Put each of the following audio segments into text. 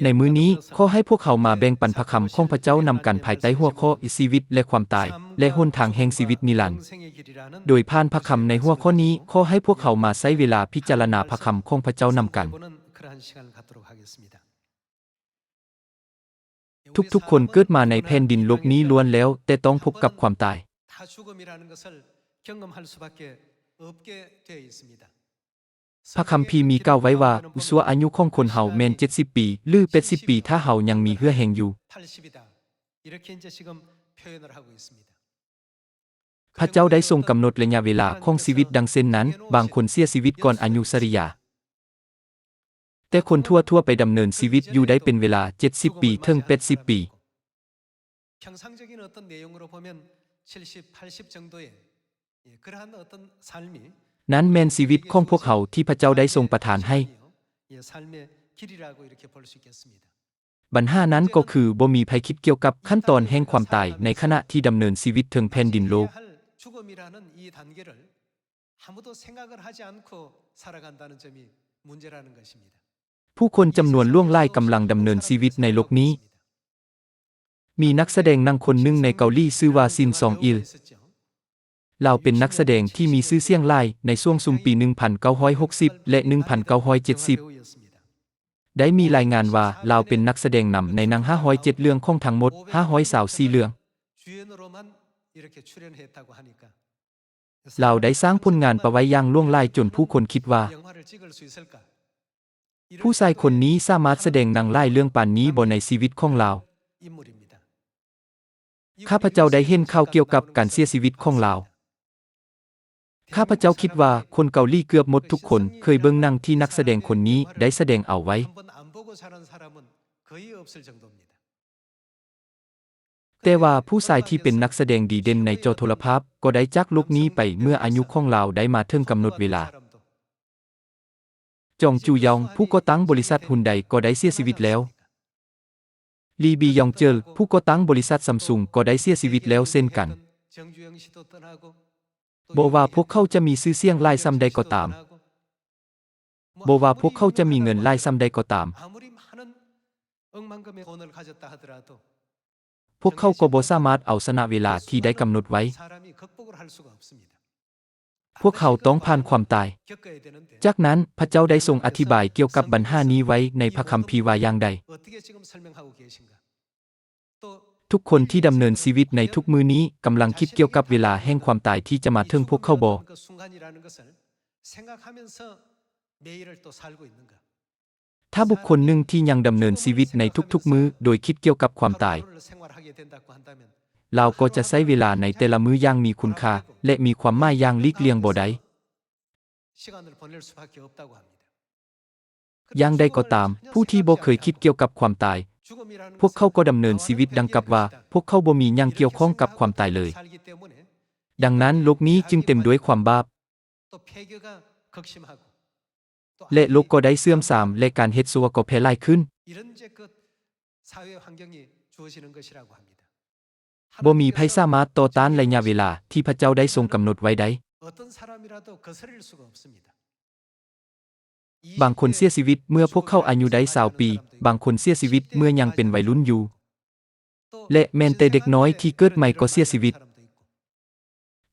ໃນມື້ນີ້, ຂໍໃຫ້ພວກເຮົາມາແບ່ງປັນພະຄຳຂອງພະເຈົ້ານຳກັນພາຍໃຕ້ຫົວຂໍ້ ຊີວິດ ແລະ ຄວາມຕາຍ ແລະ ຫົນທາງແຫ່ງຊີວິດນິລັນ. ໂດຍຜ່ານພະຄຳໃນຫົວຂໍ້ນີ້, ຂໍໃຫ້ພວກເຮົາມາໃຊ້ເວລາພິຈາລະນາພະຄຳຂອງພະເຈົ້ານຳກັນ. ທຸກໆຄົນເກີດມາໃນແຜ່ນດິນໂລກນີ້ລ້ວນແລ້ວແຕ່ຕ້ອງພົບກັບຄວາມຕາຍ. ພະຄຳພີມີກ່າວໄວ້ວ່າ, ຊົ່ວອາຍຸຂອງຄົນເຮົາແມ່ນເຈັດສິບປີ ຫຼື ແປດສິບປີ ຖ້າເຮົາຍັງມີເຫື່ອແຮງຢູ່. ພະເຈົ້າໄດ້ຊົງກຳນົດໄລຍະເວລາຂອງຊີວິດ. ດັ່ງເຊັ່ນນັ້ນ, ບາງຄົນເສຍຊີວິດກ່ອນອາຍຸສະລິຍາ, ແຕ່ຄົນທົ່ວໆໄປດຳເນີນຊີວິດຢູ່ໄດ້ເປັນເວລາເຈັດສິບປີເຖິງແປດສິບປີ. 그러한 어떤 삶이 ນັ້ນແມ່ນຊີວິດຂອງພວກເຮົາທີ່ພະເຈົ້າໄດ້ຊົງປະທານໃຫ້. 삶의 길이라고 이렇게 볼 수 있겠습니다. ບັນຫານັ້ນກໍຄືບໍ່ມີໃຜຄິດກ່ຽວກັບຂັ້ນຕອນແຫ່ງຄວາມຕາຍໃນຂະນະທີ່ດຳເນີນຊີວິດເທິງແຜ່ນດິນໂລກ. 해야 할 죽음이라는 이 단계를 아무도 생각을 하지 않고 살아간다는 점이 문제라는 것입니다. ຜູ້ຄົນຈຳນວນຫຼວງຫຼາຍກຳລັງດຳເນີນຊີວິດໃນໂລກນີ້. ມີນັກສະແດງໜັງຄົນໜຶ່ງໃນເກົາຫຼີຊື່ວ່າ ຊິນ ຊອງອິລ. ລາວເປັນນັກສະແດງທີ່ມີຊື່ສຽງຫຼາຍໃນຊ່ວງຊຸມປີໜຶ່ງພັນເກົ້າຮ້ອຍຫົກສິບ ແລະ ໜຶ່ງພັນເກົ້າຮ້ອຍເຈັດສິບ. ໄດ້ມີລາຍງານວ່າລາວເປັນນັກສະແດງນຳໃນໜັງຫ້າຮ້ອຍເຈັດເລື່ອງຂອງທັງໝົດຫ້າຮ້ອຍຊາວສີ່ເລື່ອງ. ລາວໄດ້ສ້າງຜົນງານປະໄວ້ຢ່າງຫຼວງຫຼາຍຈົນຜູ້ຄົນຄິດວ່າ ຜູ້ຊາຍຄົນນີ້ສາມາດສະແດງໜັງຫຼາຍເລື່ອງປານນີ້ບໍ່ໃນຊີວິດຂອງລາວ. ຂ້າພະເຈົ້າໄດ້ເຫັນຂ່າວກ່ຽວກັບການເສຍຊີວິດຂອງລາວ. ຂ້າພະເຈົ້າຄິດວ່າຄົນເກົາຫຼີເກືອບໝົດທຸກຄົນເຄີຍເບິ່ງໜັງທີ່ນັກສະແດງຄົນນີ້ໄດ້ສະແດງເອົາໄວ້. 근데 ແຕ່ວ່າຜູ້ຊາຍທີ່ເປັນນັກສະແດງດີເດັ່ນໃນຈໍໂທລະພາບກໍໄດ້ຈາກໂລກນີ້ໄປເມື່ອອາຍຸຂອງລາວໄດ້ມາເຖິງກຳນົດເວລາ. ຈອງຈູຢອງ ຜູ້ກໍ່ຕັ້ງບໍລິສັດຮຸນໄດກໍໄດ້ເສຍຊີວິດແລ້ວ. ລີ ບີຢອງເຈີລ ຜູ້ກໍ່ຕັ້ງບໍລິສັດຊຳຊຸງກໍໄດ້ເສຍຊີວິດແລ້ວເຊັ່ນກັນ. ບໍ່ວ່າພວກເຂົາຈະມີຊື່ສຽງຫຼາຍສ່ຳໃດກໍຕາມ, ບໍ່ວ່າພວກເຂົາຈະມີເງິນຫຼາຍສ່ຳໃດກໍຕາມ, ພວກເຂົາກໍບໍ່ສາມາດເອົາຊະນະເວລາທີ່ໄດ້ກຳນົດໄວ້. ພວກເຮົາຕ້ອງຜ່ານຄວາມຕາຍ. ຈາກນັ້ນ, ພະເຈົ້າໄດ້ຊົງອະທິບາຍກ່ຽວກັບບັນຫານີ້ໄວ້ໃນພະຄຳພີວ່າຢ່າງໃດ? ທຸກຄົນທີ່ດຳເນີນຊີວິດໃນທຸກມື້ນີ້ກຳລັງຄິດກ່ຽວກັບເວລາແຫ່ງຄວາມຕາຍທີ່ຈະມາເຖິງພວກເຂົາບໍ? ຖ້າບຸກຄົນໜຶ່ງທີ່ຍັງດຳເນີນຊີວິດໃນທຸກໆມື້ໂດຍຄິດກ່ຽວກັບຄວາມຕາຍ, ລາວກໍຈະໃຊ້ເວລາໃນແຕ່ລະມື້ຢ່າງມີຄຸນຄ່າ ແລະ ມີຄວາມໝາຍຢ່າງຫຼີກລ່ຽງບໍ່ໄດ້. ຢ່າງໃດກໍຕາມ, ຜູ້ທີ່ບໍ່ເຄີຍຄິດກ່ຽວກັບຄວາມຕາຍ, ພວກເຂົາກໍດຳເນີນຊີວິດດັ່ງກັບວ່າພວກເຂົາບໍ່ມີຫຍັງກ່ຽວຂ້ອງກັບຄວາມຕາຍເລີຍ. ດັ່ງນັ້ນ, ໂລກນີ້ຈຶ່ງເຕັມດ້ວຍຄວາມບາບ. ແລະ ໂລກກໍໄດ້ເສື່ອມຊາມ ແລະ ການເຮັດຊົ່ວກໍແຜ່ຫຼາຍຂຶ້ນ. ບໍ່ມີໃຜສາມາດຕໍ່ຕ້ານໄລຍະເວລາທີ່ພະເຈົ້າໄດ້ຊົງກຳນົດໄວ້ໄດ້.ບາງຄົນເສຍຊີວິດເມື່ອພວກເຂົາອາຍຸໄດ້ຊາວປີ, ບາງຄົນເສຍຊີວິດເມື່ອຍັງເປັນໄວລຸ້ນຢູ່. ແລະ ແມ່ນແຕ່ເດັກນ້ອຍທີ່ເກີດໃໝ່ກໍເສຍຊີວິດ.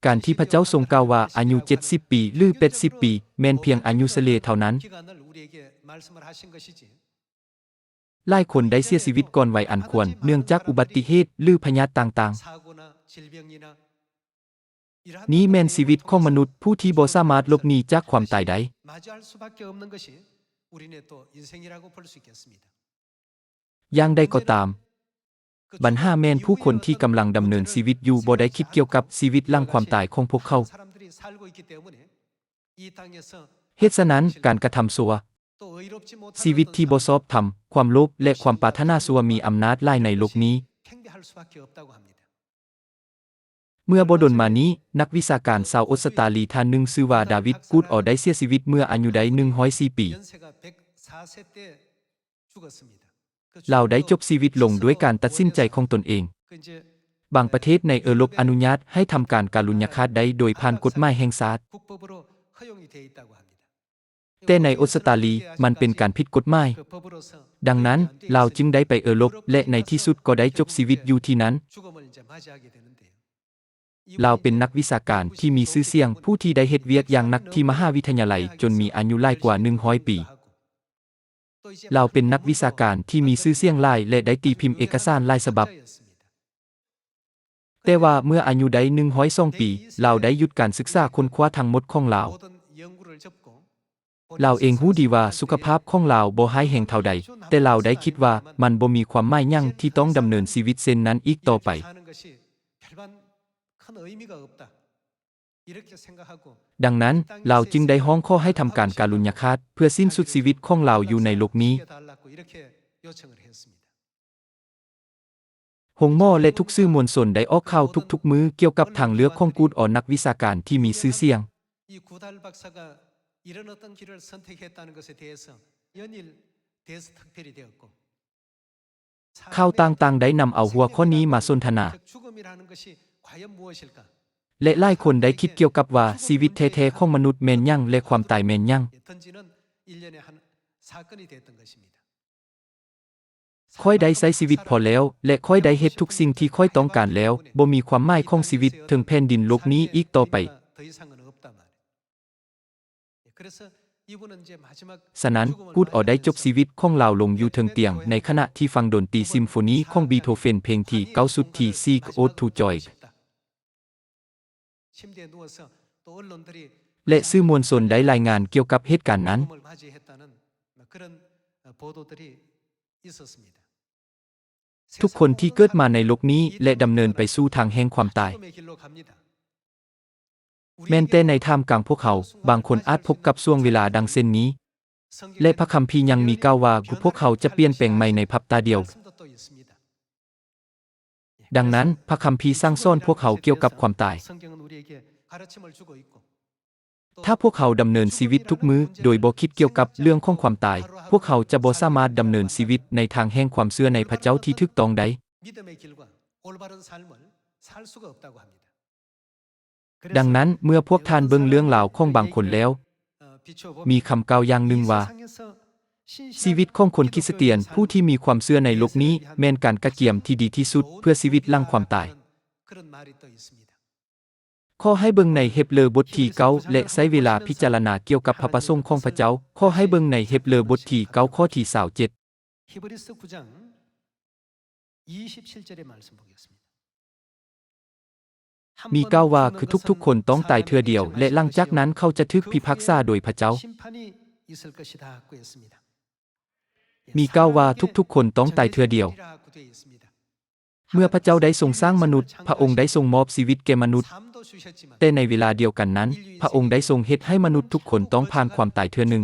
ການທີ່ພະເຈົ້າຊົງກ່າວວ່າອາຍຸເຈັດສິບປີ ຫຼື ແປດສິບປີ ແມ່ນພຽງອາຍຸສະເລ່ຍເທົ່ານັ້ນ. ຫຼາຍຄົນໄດ້ເສຍຊີວິດກ່ອນໄວອັນຄວນ ເນື່ອງຈາກອຸບັດຕິເຫດ ຫຼື ພະຍາດຕ່າງໆ. ນີ້ແມ່ນຊີວິດຂອງມະນຸດຜູ້ທີ່ບໍ່ສາມາດຫຼົບໜີຈາກຄວາມຕາຍໄດ້. ຢ່າງໃດກໍຕາມ, ບັນຫາແມ່ນຜູ້ຄົນທີ່ກຳລັງດຳເນີນຊີວິດຢູ່ບໍ່ໄດ້ຄິດກ່ຽວກັບຊີວິດຫຼັງຄວາມຕາຍຂອງພວກເຂົາ. ເຫດສະນັ້ນ, ການກະທຳຊົ່ວ, ຊີວິດທີ່ບໍ່ຊອບທຳ, ຄວາມໂລບ ແລະ ຄວາມປາດຖະໜາຊົ່ວມີອຳນາດຫຼາຍໃນໂລກນີ້. ເມື່ອບໍ່ດົນມານີ້, ນັກວິຊາການຊາວອົດສະຕາລີທ່ານໜຶ່ງຊື່ວ່າ ດາວິດ ກູດອອ ໄດ້ເສຍຊີວິດເມື່ອອາຍຸໄດ້ໜຶ່ງຮ້ອຍສີ່ປີ. ລາວໄດ້ຈົບຊີວິດລົງດ້ວຍການຕັດສິນໃຈຂອງຕົນເອງ. ບາງປະເທດໃນເອີຣົບອະນຸຍາດໃຫ້ທຳການກາລຸນຍະຄາດໄດ້ໂດຍຜ່ານກົດໝາຍແຫ່ງຊາດ. ແຕ່ໃນອົດສະຕາລີ ມັນເປັນການຜິດກົດໝາຍ. ດັ່ງນັ້ນ, ລາວຈຶ່ງໄດ້ໄປເອີຣົບ ແລະ ໃນທີ່ສຸດກໍໄດ້ຈົບຊີວິດຢູ່ທີ່ນັ້ນ. ລາວເປັນນັກວິຊາການທີ່ມີຊື່ສຽງ ຜູ້ທີ່ໄດ້ເຮັດວຽກຢ່າງໜັກທີ່ມະຫາວິທະຍາໄລຈົນມີອາຍຸຫຼາຍກວ່າໜຶ່ງຮ້ອຍປີ. ລາວເປັນນັກວິຊາການທີ່ມີຊື່ສຽງຫຼາຍ ແລະ ໄດ້ຕີພິມເອກະສານຫຼາຍສະບັບ. ແຕ່ວ່າເມື່ອອາຍຸໄດ້ໜຶ່ງຮ້ອຍສອງປີ, ລາວໄດ້ຢຸດການສຶກສາຄົ້ນຄວ້າທັງໝົດຂອງລາວ. ລາວເອງຮູ້ດີວ່າສຸຂະພາບຂອງລາວບໍ່ຮ້າຍແຮງເທົ່າໃດ, ແຕ່ລາວໄດ້ຄິດວ່າມັນບໍ່ມີຄວາມໝາຍຫຍັງທີ່ຕ້ອງດຳເນີນຊີວິດເຊັ່ນນັ້ນອີກຕໍ່ໄປ. ດັ່ງນັ້ນ, ລາວຈຶ່ງໄດ້ຮ້ອງຂໍໃຫ້ທຳການກາລຸນຍະຄາດ ເພື່ອສິ້ນສຸດຊີວິດຂອງລາວຢູ່ໃນໂລກນີ້. ໂຮງໝໍ ແລະ ທຸກສື່ມວນຊົນໄດ້ອອກຂ່າວທຸກໆມື້ກ່ຽວກັບທາງເລືອກຂອງ Goodall ນັກວິຊາການທີ່ມີຊື່ສຽງ. ຂ່າວຕ່າງໆໄດ້ນຳເອົາຫົວຂໍ້ນີ້ມາສົນທະນາ ແລະ ຫຼາຍຄົນໄດ້ຄິດກ່ຽວກັບວ່າຊີວິດແທ້ໆຂອງມະນຸດແມ່ນຫຍັງ ແລະ ຄວາມຕາຍແມ່ນຫຍັງ. ຂ້ອຍໄດ້ໃຊ້ຊີວິດພໍແລ້ວ ແລະ ຂ້ອຍໄດ້ເຮັດທຸກສິ່ງທີ່ຂ້ອຍຕ້ອງການແລ້ວ, ບໍ່ມີຄວາມໝາຍຂອງຊີວິດເທິງແຜ່ນດິນໂລກນີ້ອີກຕໍ່ໄປ. ສະນັ້ນ, Goodall ໄດ້ຈົບຊີວິດຂອງລາວລົງຢູ່ເທິງຕຽງ ໃນຂະນະທີ່ຟັງດົນຕີຊິມໂຟນີຂອງ Beethoven ເພງທີເກົ້າ ຊຸດທີສີ່ Ode to Joy. ແລະ ສື່ມວນຊົນໄດ້ລາຍງານກ່ຽວກັບເຫດການນັ້ນ. ທຸກຄົນທີ່ເກີດມາໃນໂລກນີ້ ແລະ ດຳເນີນໄປສູ່ທາງແຫ່ງຄວາມຕາຍ. ແມ່ນແຕ່ໃນທ່າມກາງພວກເຮົາ, ບາງຄົນອາດພົບກັບຊ່ວງເວລາດັ່ງເຊັ່ນນີ້. ແລະ ພະຄຳພີຍັງມີກ່າວວ່າ ພວກເຮົາຈະປ່ຽນແປງໃໝ່ໃນພັບຕາດຽວ. ດັ່ງນັ້ນ, ພະຄຳພີສັ່ງສອນພວກເຮົາກ່ຽວກັບຄວາມຕາຍ. ຖ້າພວກເຮົາດຳເນີນຊີວິດທຸກມື້ໂດຍບໍ່ຄິດກ່ຽວກັບເລື່ອງຂອງຄວາມຕາຍ, ພວກເຮົາຈະບໍ່ສາມາດດຳເນີນຊີວິດໃນທາງແຫ່ງຄວາມເຊື່ອໃນພະເຈົ້າທີ່ຖືກຕ້ອງໄດ້. ດັ່ງນັ້ນ, ເມື່ອພວກທ່ານເບິ່ງເລື່ອງລາວຂອງບາງຄົນແລ້ວ, ມີຄຳກ່າວຢ່າງໜຶ່ງວ່າ, ຊີວິດຂອງຄົນຄຣິສຕຽນຜູ້ທີ່ມີຄວາມເຊື່ອໃນໂລກນີ້ ແມ່ນການກະກຽມທີ່ດີທີ່ສຸດເພື່ອຊີວິດຫຼັງຄວາມຕາຍ. ຂໍໃຫ້ເບິ່ງໃນເຮັບເຣີບົດທີເກົ້າ ແລະ ໃຊ້ເວລາພິຈາລະນາກ່ຽວກັບພະປະສົງຂອງພະເຈົ້າ. ຂໍໃຫ້ເບິ່ງໃນເຮັບເຣີບົດທີເກົ້າ ຂໍ້ທີຊາວເຈັດ. ມີກ່າວວ່າ ຄືທຸກໆຄົນຕ້ອງຕາຍເທື່ອດຽວ ແລະ ຫຼັງຈາກນັ້ນເຂົາຈະຖືກພິພາກສາໂດຍພະເຈົ້າ. ມີກ່າວວ່າ ທຸກໆຄົນຕ້ອງຕາຍເທື່ອດຽວ. ເມື່ອພະເຈົ້າໄດ້ຊົງສ້າງມະນຸດ, ພະອົງໄດ້ຊົງມອບຊີວິດແກ່ມະນຸດ, ແຕ່ໃນເວລາດຽວກັນນັ້ນ, ພະອົງໄດ້ຊົງເຮັດໃຫ້ມະນຸດທຸກຄົນຕ້ອງຜ່ານຄວາມຕາຍເທື່ອໜຶ່ງ.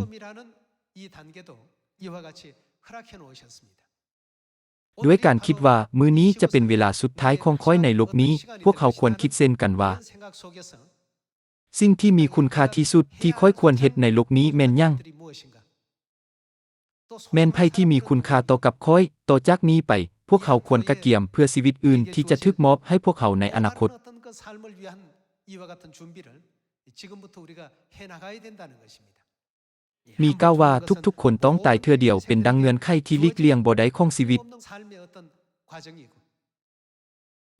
ດ້ວຍການຄິດວ່າ ມື້ນີ້ຈະເປັນເວລາສຸດທ້າຍຂອງຂ້ອຍໃນໂລກນີ້, ພວກເຮົາຄວນຄິດເຊັ່ນກັນວ່າ ສິ່ງທີ່ມີຄຸນຄ່າທີ່ສຸດທີ່ຂ້ອຍຄວນເຮັດໃນໂລກນີ້ແມ່ນຫຍັງ? ແມ່ນໃຜທີ່ມີຄຸນຄ່າຕໍ່ກັບຂ້ອຍ? ຕໍ່ຈາກນີ້ໄປ, ພວກເຮົາຄວນກະກຽມເພື່ອຊີວິດອື່ນທີ່ຈະຖືກມອບໃຫ້ພວກເຮົາໃນອະນາຄົດ. ມີກ່າວວ່າ ທຸກໆຄົນຕ້ອງຕາຍເທື່ອດຽວ ເປັນດັ່ງເງື່ອນໄຂທີ່ຫຼີກລ່ຽງບໍ່ໄດ້ຂອງຊີວິດ.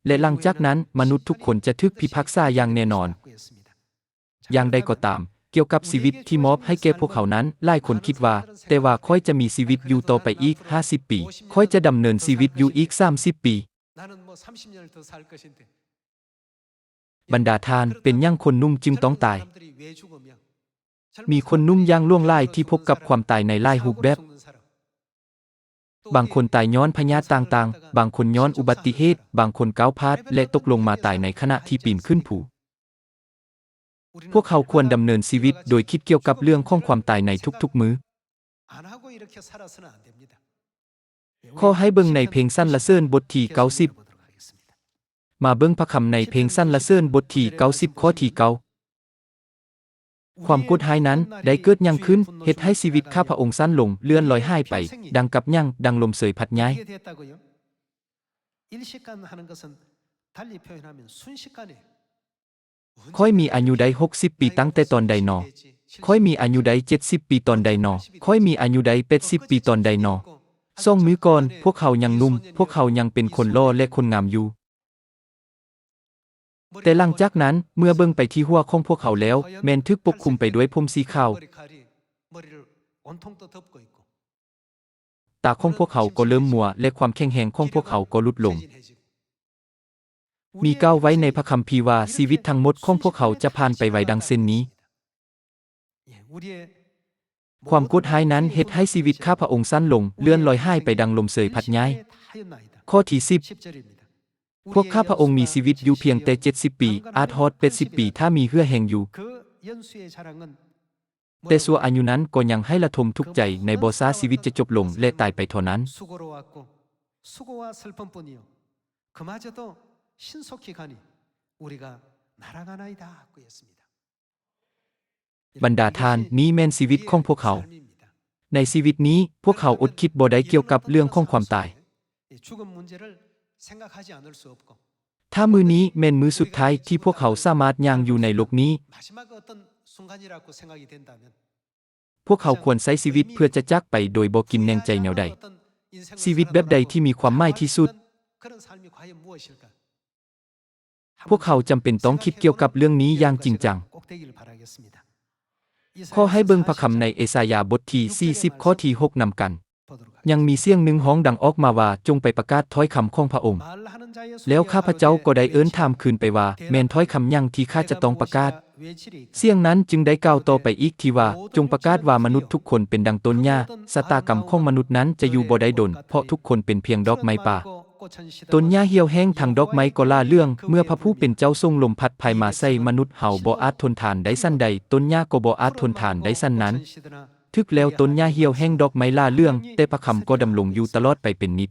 ແລະ ຫຼັງຈາກນັ້ນ, ມະນຸດທຸກຄົນຈະຖືກພິພາກສາຢ່າງແນ່ນອນ. ຢ່າງໃດກໍຕາມ, ກ່ຽວກັບຊີວິດທີ່ມອບໃຫ້ແກ່ພວກເຮົານັ້ນ, ຫຼາຍຄົນຄິດວ່າ, ແຕ່ວ່າຂ້ອຍຈະມີຊີວິດຢູ່ຕໍ່ໄປອີກຫ້າສິບປີ, ຂ້ອຍຈະດຳເນີນຊີວິດຢູ່ອີກສາມສິບປີ. ບັນດາທ່ານ, ເປັນຫຍັງຄົນໜຸ່ມຈຶ່ງຕ້ອງຕາຍ? ມີຄົນໜຸ່ມຢ່າງຫຼວງຫຼາຍທີ່ພົບກັບຄວາມຕາຍໃນຫຼາຍຮູບແບບ. ບາງຄົນຕາຍຍ້ອນພະຍາດຕ່າງໆ, ບາງຄົນຍ້ອນອຸບັດຕິເຫດ, ບາງຄົນກ້າວພາດ ແລະ ຕົກລົງມາຕາຍໃນຂະນະທີ່ປີນຂຶ້ນພູ. ພວກເຮົາຄວນດຳເນີນຊີວິດໂດຍຄິດກ່ຽວກັບເລື່ອງຂອງຄວາມຕາຍໃນທຸກໆມື້. ຂໍໃຫ້ເບິ່ງໃນເພງສັນລະເສີນບົດທີເກົ້າສິບ. ມາເບິ່ງພະຄຳໃນເພງສັນລະເສີນບົດທີເກົ້າສິບ ຂໍ້ທີເກົ້າ. ຄວາມໂກດຮ້າຍນັ້ນໄດ້ເກີດຫຍັງຂຶ້ນ, ເຮັດໃຫ້ຊີວິດຂ້າພະອົງສັ້ນລົງ, ເລື່ອນລອຍຫາຍໄປ, ດັ່ງກັບຫຍັງ? ດັ່ງລົມເຊີຍພັດຍ້າຍ. ຂ້ອຍມີອາຍຸໄດ້ຫົກສິບປີຕັ້ງແຕ່ຕອນໃດນໍ? ຂ້ອຍມີອາຍຸໄດ້ເຈັດສິບປີຕອນໃດນໍ? ຂ້ອຍມີອາຍຸໄດ້ແປດສິບປີຕອນໃດນໍ? ສອງມື້ກ່ອນ, ພວກເຂົາຍັງໜຸ່ມ, ພວກເຂົາຍັງເປັນຄົນຫຼໍ່ ແລະ ຄົນງາມຢູ່. ແຕ່ຫຼັງຈາກນັ້ນ, ເມື່ອເບິ່ງໄປທີ່ຫົວຂອງພວກເຂົາແລ້ວ, ແມ່ນຖືກປົກຄຸມໄປດ້ວຍຜົມສີຂາວ. ຕາຂອງພວກເຂົາກໍເລີ່ມມົວ ແລະ ຄວາມແຂງແຮງຂອງພວກເຂົາກໍຫຼຸດລົງ. ມີກ່າວໄວ້ໃນພະຄຳພີວ່າ ຊີວິດທັງໝົດຂອງພວກເຂົາຈະຜ່ານໄປໄວດັ່ງເຊັ່ນນີ້. ຄວາມໂກດຮ້າຍນັ້ນເຮັດໃຫ້ຊີວິດຂ້າພະອົງສັ້ນລົງ, ເລື່ອນລອຍຫາຍໄປດັ່ງລົມເຊີຍພັດຍ້າຍ. ຂໍ້ທີສິບ ພວກຂ້າພະອົງມີຊີວິດຢູ່ພຽງແຕ່ເຈັດສິບປີ, ອາດຮອດແປດສິບປີຖ້າມີເຫື່ອແຮງຢູ່. ແຕ່ຊົ່ວອາຍຸນັ້ນກໍຍັງໃຫ້ລະທົມທຸກໃຈໃນບໍ່ຊ້າຊີວິດຈະຈົບລົງ ແລະ ຕາຍໄປເທົ່ານັ້ນ. ບັນດາທ່ານ, ນີ້ແມ່ນຊີວິດຂອງພວກເຮົາ. ໃນຊີວິດນີ້, ພວກເຮົາອົດຄິດບໍ່ໄດ້ກ່ຽວກັບເລື່ອງຂອງຄວາມຕາຍ. ຖ້າມື້ນີ້ແມ່ນມື້ສຸດທ້າຍທີ່ພວກເຮົາສາມາດຍ່າງຢູ່ໃນໂລກນີ້, ພວກເຮົາຄວນໃຊ້ຊີວິດເພື່ອຈະຈາກໄປໂດຍບໍ່ກິນແໜງໃຈແນວໃດ? ຊີວິດແບບໃດທີ່ມີຄວາມໝາຍທີ່ສຸດ? ພວກເຮົາຈຳເປັນຕ້ອງຄິດກ່ຽວກັບເລື່ອງນີ້ຢ່າງຈິງຈັງ. ຂໍໃຫ້ເບິ່ງພະຄຳໃນເອສາຍາບົດທີສີ່ສິບ ຂໍ້ທີຫົກນຳກັນ. ຍັງມີສຽງໜຶ່ງຮ້ອງດັງອອກມາວ່າ, ຈົ່ງໄປປະກາດຖ້ອຍຄຳຂອງພະອົງ. ແລ້ວຂ້າພະເຈົ້າກໍໄດ້ເອີ້ນຖາມຄືນໄປວ່າ, ແມ່ນຖ້ອຍຄຳຫຍັງທີ່ຂ້າຈະຕ້ອງປະກາດ? ສຽງນັ້ນຈຶ່ງໄດ້ກ່າວຕໍ່ໄປອີກທີວ່າ, ຈົ່ງປະກາດວ່າມະນຸດທຸກຄົນເປັນດັ່ງຕົ້ນຫຍ້າ, ຊະຕາກຳຂອງມະນຸດນັ້ນຈະຢູ່ບໍ່ໄດ້ດົນ, ເພາະທຸກຄົນເປັນພຽງດອກໄມ້ປ່າ. ຕົ້ນຫຍ້າຫ່ຽວແຫ້ງທັງດອກໄມ້ກໍຫຼ້າເຫຼືອງ, ເມື່ອພະຜູ້ເປັນເຈົ້າສົ່ງລົມພັດພາຍມາໃສ່ມະນຸດ, ເຮົາບໍ່ອາດທົນທານໄດ້ສັນໃດ, ຕົ້ນຫຍ້າກໍບໍ່ອາດທົນທານໄດ້ສັນນັ້ນ. ຖືກແລ້ວ, ຕົ້ນຫຍ້າຫ່ຽວແຫ້ງ, ດອກໄມ້ຫຼ້າເຫຼືອງ, ແຕ່ພະຄຳກໍດຳລົງຢູ່ຕະຫຼອດໄປເປັນນິດ.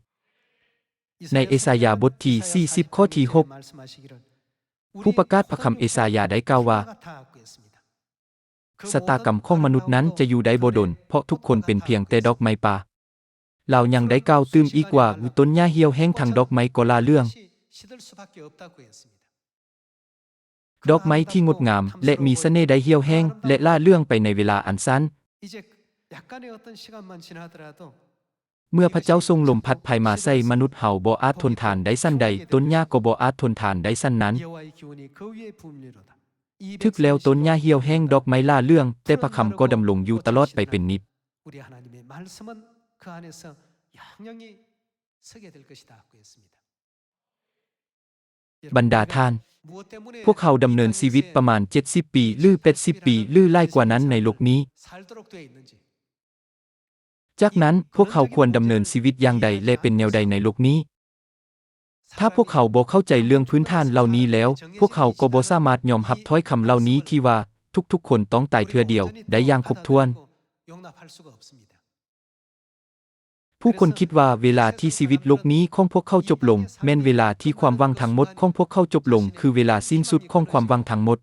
ໃນເອສາຍາບົດທີສີ່ສິບ ຂໍ້ທີຫົກ, ຜູ້ປະກາດພະຄຳເອສາຍາໄດ້ກ່າວວ່າ, ຊະຕາກຳຂອງມະນຸດນັ້ນຈະຢູ່ໄດ້ບໍ່ດົນ, ເພາະທຸກຄົນເປັນພຽງແຕ່ດອກໄມ້ປ່າ. ລາວຍັງໄດ້ກ່າວຕື່ມອີກວ່າ, ຕົ້ນຫຍ້າຫ່ຽວແຫ້ງທັງດອກໄມ້ກໍຫຼ້າເຫຼືອງ. ດອກໄມ້ທີ່ງົດງາມ ແລະ ມີສະເໜ່ໄດ້ຫ່ຽວແຫ້ງ ແລະ ຫຼ້າເຫຼືອງໄປໃນເວລາອັນສັ້ນ. ເມື່ອພະເຈົ້າສົ່ງລົມພັດພາຍມາໃສ່ມະນຸດ, ເຮົາບໍ່ອາດທົນທານໄດ້ສັນໃດ, ຕົ້ນຫຍ້າກໍບໍ່ອາດທົນທານໄດ້ສັນນັ້ນ. ຖືກແລ້ວ, ຕົ້ນຫຍ້າຫ່ຽວແຫ້ງ, ດອກໄມ້ຫຼ້າເຫຼືອງ, ແຕ່ພະຄຳກໍດຳລົງຢູ່ຕະຫຼອດໄປເປັນນິດ. ບັນດາທ່ານ, ພວກເຮົາດຳເນີນຊີວິດປະມານເຈັດສິບປີ ຫຼື ແປດສິບປີ ຫຼື ຫຼາຍກວ່ານັ້ນໃນໂລກນີ້. ຈາກນັ້ນ, ພວກເຮົາຄວນດຳເນີນຊີວິດຢ່າງໃດ ແລະ ເປັນແນວໃດໃນໂລກນີ້? ຖ້າພວກເຮົາບໍ່ເຂົ້າໃຈເລື່ອງພື້ນຖານເຫຼົ່ານີ້ແລ້ວ, ພວກເຮົາກໍບໍ່ສາມາດຍອມຮັບຖ້ອຍຄຳເຫຼົ່ານີ້ທີ່ວ່າ, ທຸກໆຄົນຕ້ອງຕາຍເທື່ອດຽວ, ໄດ້ຢ່າງຄົບຖ້ວນ. ຜູ້ຄົນຄິດວ່າເວລາທີ່ຊີວິດໂລກນີ້ຂອງພວກເຂົາຈົບລົງ ແມ່ນເວລາທີ່ຄວາມຫວັງທັງໝົດຂອງພວກເຂົາຈົບລົງ, ຄືເວລາສິ້ນສຸດຂອງຄວາມຫວັງທັງໝົດ.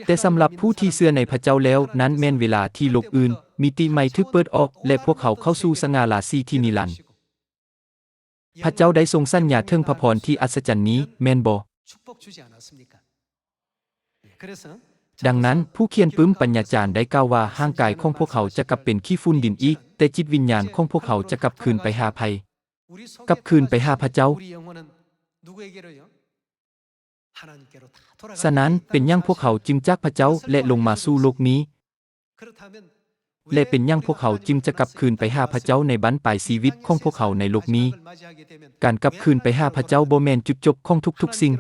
ແຕ່ສຳລັບຜູ້ທີ່ເຊື່ອໃນພະເຈົ້າແລ້ວ, ນັ້ນແມ່ນເວລາທີ່ໂລກອື່ນ, ມິຕິໃໝ່ຖືກເປີດອອກ ແລະ ພວກເຂົາເຂົ້າສູ່ສະຫງ່າລາສີທີ່ນິລັນ. ພະເຈົ້າໄດ້ຊົງສັນຍາເຖິງພະພອນທີ່ອັດສະຈັນນີ້, ແມ່ນບໍ່? ດັ່ງນັ້ນ, ຜູ້ຂຽນປຶ້ມປັນຍາຈານໄດ້ກ່າວວ່າ, ຮ່າງກາຍຂອງພວກເຂົາຈະກັບເປັນຂີ້ຝຸ່ນດິນອີກ, ແຕ່ຈິດວິນຍານຂອງພວກເຂົາຈະກັບຄືນໄປຫາໃຜ? ກັບຄືນໄປຫາພະເຈົ້າ. ສະນັ້ນ, ເປັນຫຍັງພວກເຂົາຈຶ່ງຈາກພະເຈົ້າ ແລະ ລົງມາສູ່ໂລກນີ້? ແລະ ເປັນຫຍັງພວກເຂົາຈຶ່ງຈະກັບຄືນໄປຫາພະເຈົ້າໃນບັ້ນປາຍຊີວິດຂອງພວກເຂົາໃນໂລກນີ້? ການກັບຄືນໄປຫາພະເຈົ້າບໍ່ແມ່ນຈຸດຈົບຂອງທຸກໆສິ່ງ.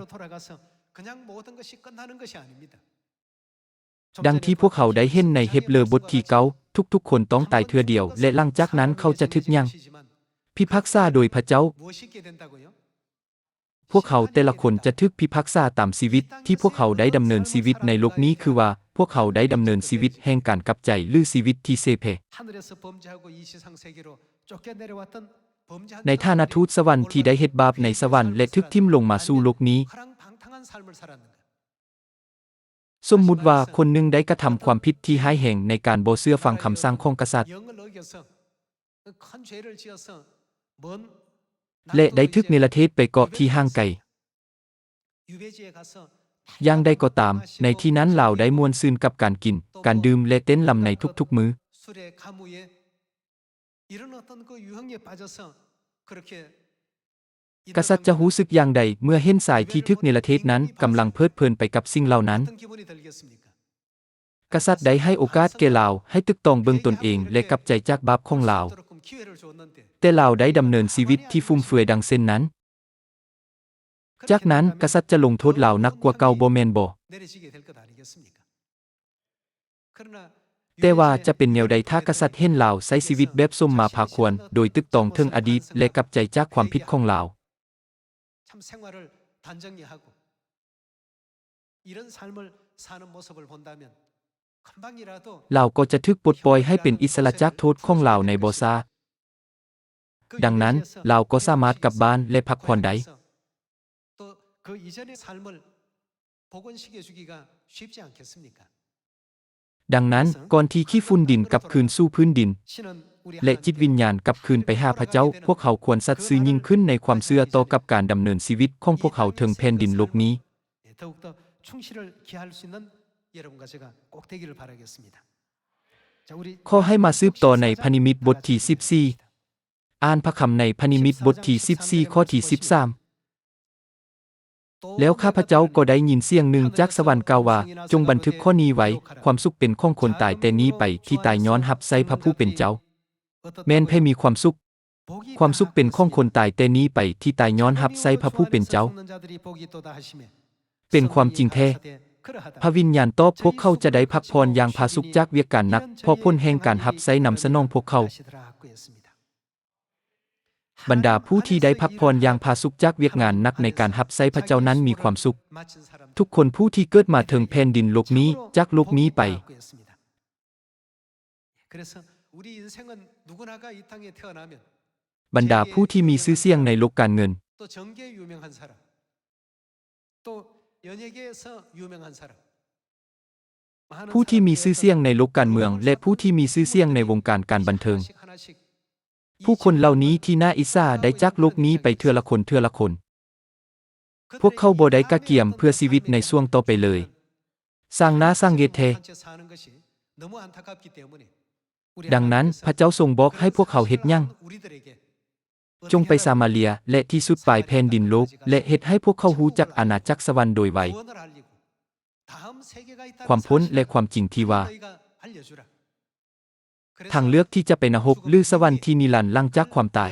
ດັ່ງທີ່ພວກເຮົາໄດ້ເຫັນໃນເຮັບເຣີບົດທີເກົ້າ, ທຸກໆຄົນຕ້ອງຕາຍເທື່ອດຽວ ແລະ ຫຼັງຈາກນັ້ນເຂົາຈະຖືກຫຍັງ? ພິພາກສາໂດຍພະເຈົ້າ. ພວກເຮົາແຕ່ລະຄົນຈະຖືກພິພາກສາຕາມຊີວິດທີ່ພວກເຮົາໄດ້ດຳເນີນຊີວິດໃນໂລກນີ້, ຄືວ່າ ພວກເຮົາໄດ້ດຳເນີນຊີວິດແຫ່ງການກັບໃຈ ຫຼື ຊີວິດທີ່ເສແພ. ໃນຖານະທູດສະຫວັນທີ່ໄດ້ເຮັດບາບໃນສະຫວັນ ແລະ ຖືກຖິ້ມລົງມາສູ່ໂລກນີ້. ສົມມຸດວ່າຄົນໜຶ່ງໄດ້ກະທຳຄວາມຜິດທີ່ຮ້າຍແຮງໃນການບໍ່ເຊື່ອຟັງຄຳສັ່ງຂອງກະສັດ ແລະ ໄດ້ຖືກເນລະເທດໄປເກາະທີ່ຫ່າງໄກ. ຢ່າງໃດກໍຕາມ, ໃນທີ່ນັ້ນລາວໄດ້ມ່ວນຊື່ນກັບການກິນ, ການດື່ມ ແລະ ເຕັ້ນລຳໃນທຸກໆມື້. ກະສັດຈະຮູ້ສຶກຢ່າງໃດເມື່ອເຫັນຊາຍທີ່ຖືກເນລະເທດນັ້ນກຳລັງເພີດເພີນໄປກັບສິ່ງເຫຼົ່ານັ້ນ? ກະສັດໄດ້ໃຫ້ໂອກາດແກ່ລາວໃຫ້ຕຶກຕອງເບິ່ງຕົນເອງ ແລະ ກັບໃຈຈາກບາບຂອງລາວ, ແຕ່ລາວໄດ້ດຳເນີນຊີວິດທີ່ຟຸມເຟືອຍດັ່ງເຊັ່ນນັ້ນ. ຈາກນັ້ນ, ກະສັດຈະລົງໂທດລາວໜັກກວ່າເກົ່າ, ບໍ່ແມ່ນບໍ? ແຕ່ວ່າຈະເປັນແນວໃດຖ້າກະສັດເຫັນລາວໃຊ້ຊີວິດແບບສົມມາພາຄວນ, ໂດຍຕຶກຕອງເຖິງອະດີດ ແລະ ກັບໃຈຈາກຄວາມຜິດຂອງລາວ? ລາວກໍຈະຖືກປົດປ່ອຍໃຫ້ເປັນອິດສະຫຼະຈາກໂທດຂອງລາວໃນບໍ່ຊ້າ. ດັ່ງນັ້ນ, ລາວກໍສາມາດກັບບ້ານ ແລະ ພັກຜ່ອນໄດ້. ດັ່ງນັ້ນ, ກ່ອນທີ່ຂີ້ຝຸ່ນດິນກັບຄືນສູ່ພື້ນດິນ ແລະ ຈິດວິນຍານກັບຄືນໄປຫາພະເຈົ້າ, ພວກເຮົາຄວນສັດຊື່ຍິ່ງຂຶ້ນໃນຄວາມເຊື່ອຕໍ່ກັບການດຳເນີນຊີວິດຂອງພວກເຮົາເທິງແຜ່ນດິນໂລກນີ້. ຂໍໃຫ້ມາສືບຕໍ່ໃນພະນິມິດບົດທີສິບສີ່. ອ່ານພະຄຳໃນພະນິມິດບົດທີສິບສີ່ ຂໍ້ທີສິບສາມ. ແລ້ວຂ້າພະເຈົ້າກໍໄດ້ຍິນສຽງໜຶ່ງຈາກສະຫວັນກ່າວວ່າ, ຈົ່ງບັນທຶກຂໍ້ນີ້ໄວ້, ຄວາມສຸກເປັນຂອງຄົນຕາຍແຕ່ນີ້ໄປທີ່ຕາຍຍ້ອນຮັບໃຊ້ພະຜູ້ເປັນເຈົ້າ. ແມ່ນໃຜມີຄວາມສຸກ? ຄວາມສຸກເປັນຂອງຄົນຕາຍແຕ່ນີ້ໄປທີ່ຕາຍຍ້ອນຮັບໃຊ້ພະຜູ້ເປັນເຈົ້າ. ເປັນຄວາມຈິງແທ້. ພະວິນຍານຕອບ, ພວກເຂົາຈະໄດ້ພັກຜ່ອນຢ່າງຜາສຸກຈາກວຽກການໜັກ, ເພາະຜົນແຫ່ງການຮັບໃຊ້ນຳສະໜອງພວກເຂົາ. ບັນດາຜູ້ທີ່ໄດ້ພັກຜ່ອນຢ່າງຜາສຸກຈາກວຽກງານໜັກໃນການຮັບໃຊ້ພະເຈົ້ານັ້ນມີຄວາມສຸກ. ທຸກຄົນຜູ້ທີ່ເກີດມາເທິງແຜ່ນດິນໂລກນີ້, ຈາກໂລກນີ້ໄປ. ບັນດາຜູ້ທີ່ມີຊື່ສຽງໃນໂລກການເງິນ, ຜູ້ທີ່ມີຊື່ສຽງໃນໂລກການເມືອງ ແລະ ຜູ້ທີ່ມີຊື່ສຽງໃນວົງການການບັນເທີງ. ຜູ້ຄົນເຫຼົ່ານີ້ທີ່ໜ້າອິດສາໄດ້ຈາກໂລກນີ້ໄປເທື່ອລະຄົນເທື່ອລະຄົນ. ພວກເຂົາບໍ່ໄດ້ກະກຽມເພື່ອຊີວິດໃນຊ່ວງຕໍ່ໄປເລີຍ. ຊ່າງໜ້າສັງເຫດແທ້. ດັ່ງນັ້ນ, ພະເຈົ້າຊົງບອກໃຫ້ພວກເຮົາເຮັດຫຍັງ? ຈົ່ງໄປສາມາເລຍ ແລະ ທີ່ສຸດປາຍແຜ່ນດິນໂລກ ແລະ ເຮັດໃຫ້ພວກເຂົາຮູ້ຈັກອານາຈັກສະຫວັນໂດຍໄວ. ຄວາມພົ້ນ ແລະ ຄວາມຈິງທີ່ວ່າ ທາງເລືອກທີ່ຈະໄປນະຮົກ ຫຼື ສະຫວັນທີ່ນິລັນຫຼັງຈາກຄວາມຕາຍ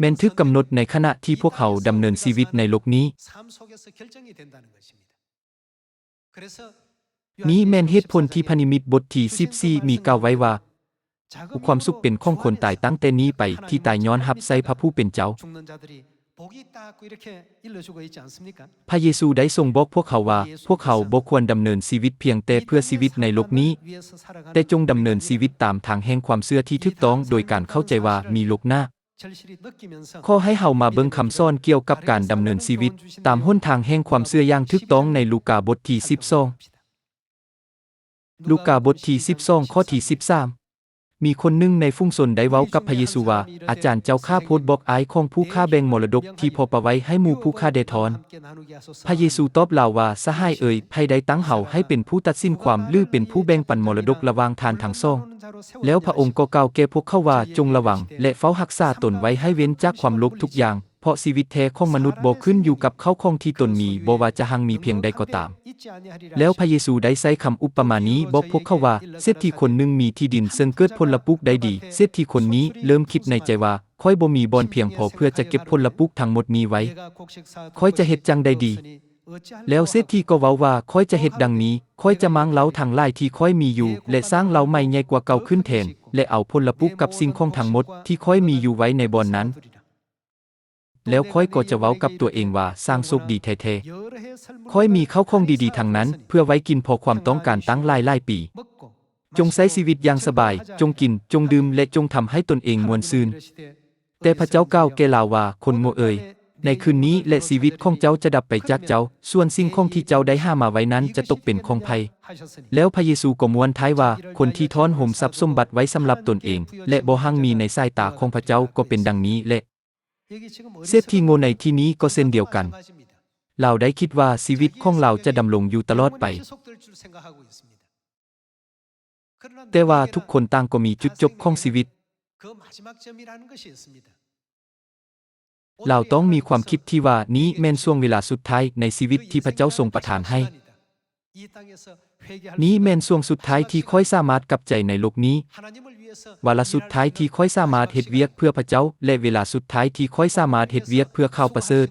ແມ່ນຖືກກຳນົດໃນຂະນະທີ່ພວກເຮົາດຳເນີນຊີວິດໃນໂລກນີ້. ນີ້ແມ່ນເຫດຜົນທີ່ພະນິມິດບົດທີສິບສີ່ມີກ່າວໄວ້ວ່າ, ຄວາມສຸກເປັນຂອງຄົນຕາຍຕັ້ງແຕ່ນີ້ໄປທີ່ຕາຍຍ້ອນຮັບໃຊ້ພະຜູ້ເປັນເຈົ້າ. ພະເຢຊູໄດ້ຊົງບອກພວກເຮົາວ່າ, ພວກເຮົາບໍ່ຄວນດຳເນີນຊີວິດພຽງແຕ່ເພື່ອຊີວິດໃນໂລກນີ້, ແຕ່ຈົ່ງດຳເນີນຊີວິດຕາມທາງແຫ່ງຄວາມເຊື່ອທີ່ຖືກຕ້ອງໂດຍການເຂົ້າໃຈວ່າມີໂລກໜ້າ. ຂໍໃຫ້ເຮົາມາເບິ່ງຄຳສອນກ່ຽວກັບການດຳເນີນຊີວິດຕາມຫົນທາງແຫ່ງຄວາມເຊື່ອຢ່າງຖືກຕ້ອງໃນລູກາບົດທີສິບສອງ. ລູກາບົດທີສິບສອງ ຂໍ້ທີສິບສາມ. ມີຄົນໜຶ່ງໃນຝູງຊົນໄດ້ເວົ້າກັບພະເຢຊູວ່າ, ອາຈານເຈົ້າຂ້າ, ໂປດບອກອ້າຍຂອງຜູ້ຂ້າແບ່ງມໍລະດົກທີ່ພໍປະໄວ້ໃຫ້ໝູ່ຜູ້ຂ້າແດ່ທອນ. ພະເຢຊູຕອບລາວວ່າ, ສະຫາຍເອີຍ, ໃຜໄດ້ຕັ້ງເຮົາໃຫ້ເປັນຜູ້ຕັດສິນຄວາມ ຫຼື ເປັນຜູ້ແບ່ງປັນມໍລະດົກລະຫວ່າງທ່ານທັງສອງ? ແລ້ວພະອົງກໍກ່າວແກ່ພວກເຂົາວ່າ, ຈົ່ງລະວັງ ແລະ ເຝົ້າຮັກສາຕົນໄວ້ໃຫ້ເວັ້ນຈາກຄວາມໂລບທຸກຢ່າງ, ເພາະຊີວິດແທ້ຂອງມະນຸດບໍ່ຂຶ້ນຢູ່ກັບເຂົ້າຂອງທີ່ຕົນມີ, ບໍ່ວ່າຈະຮັ່ງມີພຽງໃດກໍຕາມ. ແລ້ວພະເຢຊູໄດ້ໃຊ້ຄຳອຸປະມານີ້ບອກພວກເຂົາວ່າ, ເສດຖີຄົນໜຶ່ງມີທີ່ດິນເຊິ່ງເກີດຜົນລະປູກໄດ້ດີ. ເສດຖີຄົນນີ້ເລີ່ມຄິດໃນໃຈວ່າ, ຂ້ອຍບໍ່ມີບ່ອນພຽງພໍເພື່ອຈະເກັບຜົນລະປູກທັງໝົດນີ້ໄວ້. ຂ້ອຍຈະເຮັດຈັ່ງໃດດີ? ແລ້ວເສດຖີກໍເວົ້າວ່າ, ຂ້ອຍຈະເຮັດດັ່ງນີ້, ຂ້ອຍຈະມ້າງເຫຼົ້າທັງຫຼາຍທີ່ຂ້ອຍມີຢູ່ ແລະ ສ້າງເຫຼົ້າໃໝ່ໃຫຍ່ກວ່າເກົ່າຂຶ້ນແທນ, ແລະ ເອົາຜົນລະປູກກັບສິ່ງຂອງທັງໝົດທີ່ຂ້ອຍມີຢູ່ໄວ້ໃນບ່ອນນັ້ນ. ແລ້ວຂ້ອຍກໍຈະເວົ້າກັບຕົວເອງວ່າ, ຊ່າງໂຊກດີແທ້ໆ. ຂ້ອຍມີເຂົ້າຂອງດີໆທັງນັ້ນ ເພື່ອໄວ້ກິນພໍຄວາມຕ້ອງການຕັ້ງຫຼາຍໆປີ. ຈົ່ງໃຊ້ຊີວິດຢ່າງສະບາຍ, ຈົ່ງກິນ, ຈົ່ງດື່ມ ແລະ ຈົ່ງທຳໃຫ້ຕົນເອງມ່ວນຊື່ນ. ແຕ່ພະເຈົ້າກ່າວແກ່ລາວວ່າ, ຄົນໂງ່ເອີຍ, ໃນຄືນນີ້ແຫຼະຊີວິດຂອງເຈົ້າຈະດັບໄປຈາກເຈົ້າ, ສ່ວນສິ່ງຂອງທີ່ເຈົ້າໄດ້ຫາມາໄວ້ນັ້ນຈະຕົກເປັນຂອງໃຜ? ແລ້ວພະເຢຊູກໍມ້ວນທ້າຍວ່າ, ຄົນທີ່ທ້ອນໂຮມຊັບສົມບັດໄວ້ສຳລັບຕົນເອງ ແລະ ບໍ່ຮັ່ງມີໃນສາຍຕາຂອງພະເຈົ້າກໍເປັນດັ່ງນີ້ແຫຼະ. ເສດຖີໂງ່ໃນທີ່ນີ້ກໍເຊັ່ນດຽວກັນ. ລາວໄດ້ຄິດວ່າຊີວິດຂອງລາວຈະດຳລົງຢູ່ຕະຫຼອດໄປ. ແຕ່ວ່າທຸກຄົນຕ່າງກໍມີຈຸດຈົບຂອງຊີວິດ. ລາວຕ້ອງມີຄວາມຄິດທີ່ວ່ານີ້ແມ່ນຊ່ວງເວລາສຸດທ້າຍໃນຊີວິດທີ່ພະເຈົ້າຊົງປະທານໃຫ້. ນີ້ແມ່ນຊ່ວງສຸດທ້າຍທີ່ຂ້ອຍສາມາດກັບໃຈໃນໂລກນີ້, ວາລະສຸດທ້າຍທີ່ຂ້ອຍສາມາດເຮັດວຽກເພື່ອພະເຈົ້າ ແລະ ເວລາສຸດທ້າຍທີ່ຂ້ອຍສາມາດເຮັດວຽກເພື່ອຂ່າວປະເສີດ.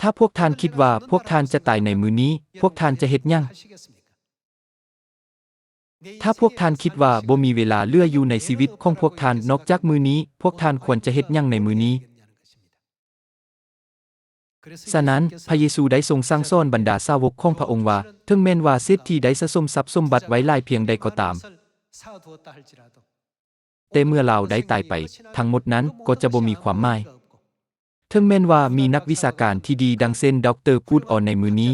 ຖ້າພວກທ່ານຄິດວ່າພວກທ່ານຈະຕາຍໃນມື້ນີ້, ພວກທ່ານຈະເຮັດຫຍັງ? ຖ້າພວກທ່ານຄິດວ່າບໍ່ມີເວລາເຫຼືອຢູ່ໃນຊີວິດຂອງພວກທ່ານນອກຈາກມື້ນີ້, ພວກທ່ານຄວນຈະເຮັດຫຍັງໃນມື້ນີ້? ສະນັ້ນ, ພະເຢຊູໄດ້ຊົງສັ່ງສອນບັນດາສາວົກຂອງພະອົງວ່າ, ເຖິງແມ່ນວ່າເສດຖີໄດ້ສະສົມຊັບສົມບັດໄວ້ຫຼາຍພຽງໃດກໍຕາມ, ແຕ່ເມື່ອລາວໄດ້ຕາຍໄປ, ທັງໝົດນັ້ນກໍຈະບໍ່ມີຄວາມໝາຍ. ເຖິງແມ່ນວ່າມີນັກວິຊາການທີ່ດີດັ່ງເຊັ່ນ ດອກເຕີ ກູດອອນ ໃນມື້ນີ້,